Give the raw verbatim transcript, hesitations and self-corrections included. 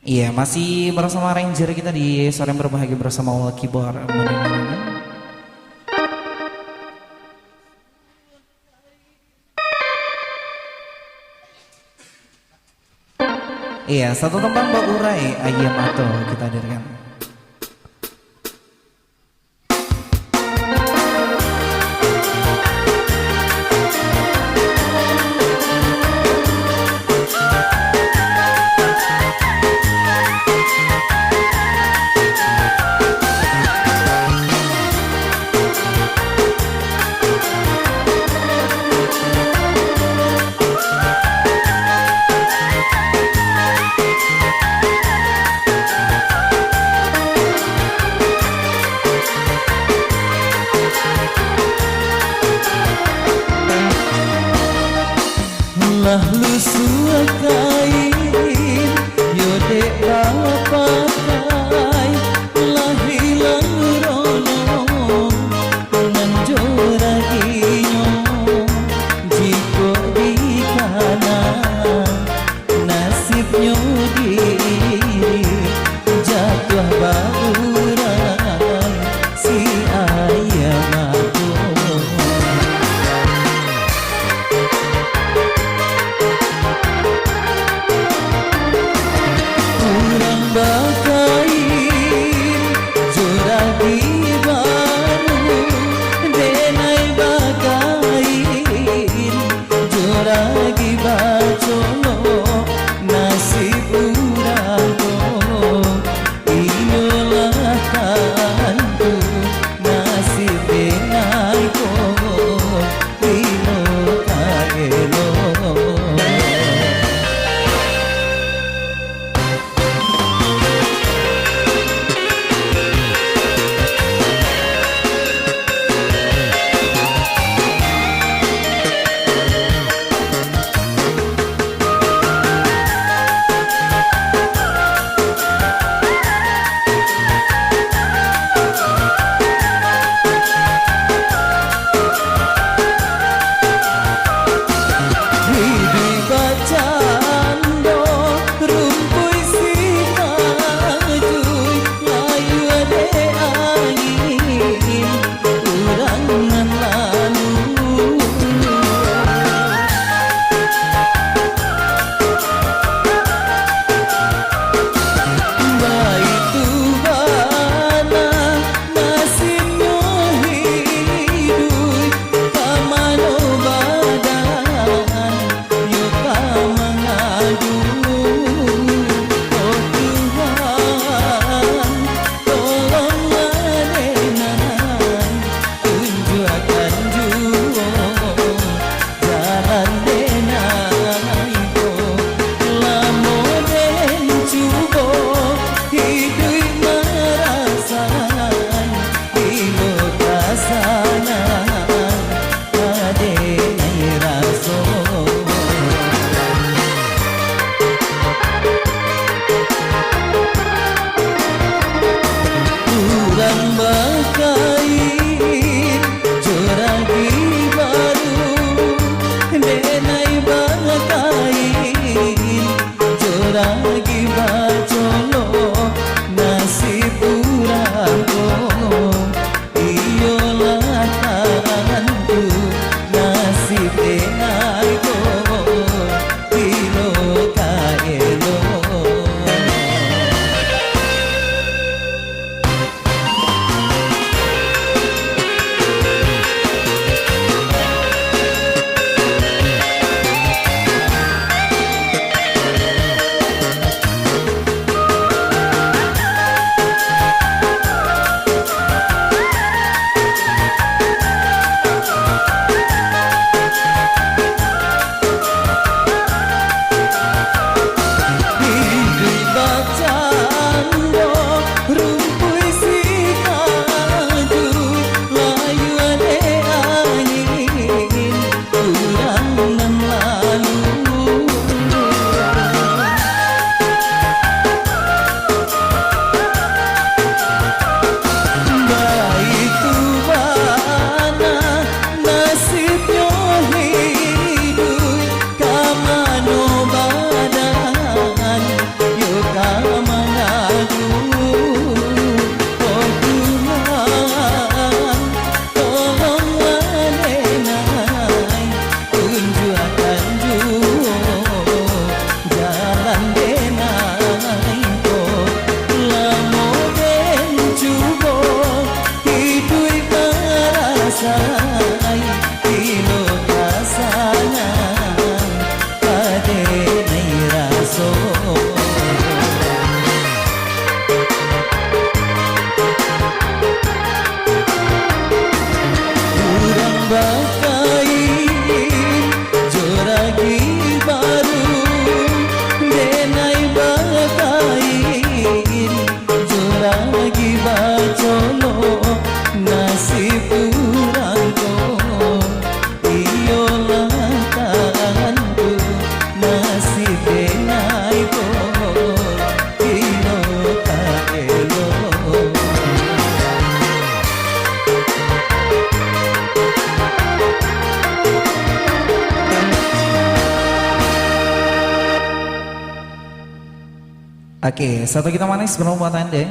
Iya, masih bersama Ranger kita di sore yang berbahagia bersama Al Kibar. Iya, satu tembang Mbak Urai, Ayam Ato kita hadirkan. Lah lusuah kain, yo dek bapakai, lah hilang rono nan jo raginyo. Jikok dikana nasibnyo diri, jatuah baurang si Ayam Ato. Urang bakain jo ragi baru, denai bakain jo ragi bacolo, nasib urang ko, iyolah tantu nasib denai ko, bilo ka elok. Oke, satu kita manis belum buat tanding.